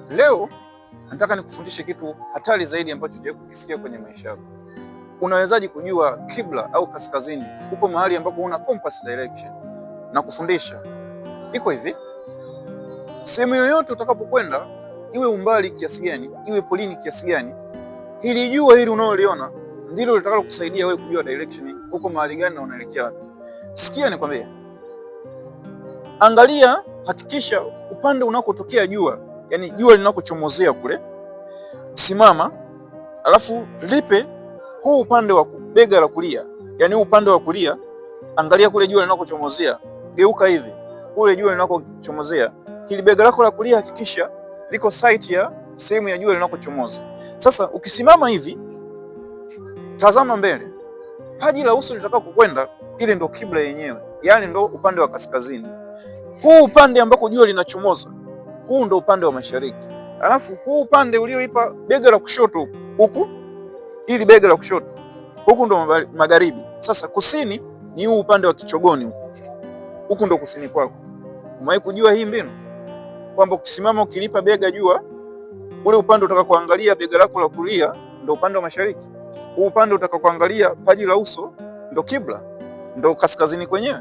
Leo nataka nikufundishe kitu hatari zaidi ambacho hujawahi kukisikia kwenye maisha yako. Unawezaje kujua kibla au kaskazini huko mahali ambapo una compass direction? Na kufundisha iko hivi: sehemu yoyote utakapokwenda, iwe umbali kiasi gani, iwe polini kiasi gani, hili jua hili unaloliona ndilo litakalo kusaidia wewe kujua direction huko mahali gani na unaelekea wapi. Sikia nikwambie, angalia, hakikisha upande unakotokea jua, yani jua linakochomozea kule, simama, alafu lipe huu upande wa bega la kulia, yani huu upande wa kulia, angalia kule jua linakochomozea, geuka hivi kule jua linakochomozea, hili bega lako la kulia hakikisha liko site ya sehemu ya jua linakochomoza. Sasa ukisimama hivi, tazama mbele, paji la uso litakako kwenda, ile ndo kibla yenyewe, yani ndo upande wa kaskazini. Huu upande ambako jua linachomoza, huu ndo upande wa mashariki. Alafu huu upande ulioipa bega la kushoto huku, ili bega la kushoto huku ndo magharibi. Sasa kusini ni huu upande wa kichogoni huku, huku ndo kusini kwako. Umewahi kujua hii mbinu kwamba ukisimama ukilipa bega jua, ule upande utaka kuangalia bega lako la kulia ndo upande wa mashariki, huu upande utaka kuangalia paji la uso ndo kibla, ndo kaskazini kwenyewe,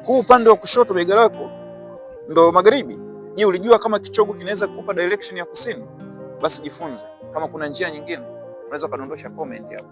huu upande wa kushoto bega lako ndo magharibi. Je, ulijua kama kichogo kinaweza kukupa direction ya kusini? Basi jifunze. Kama kuna njia nyingine unaweza ukadondosha comment hapo.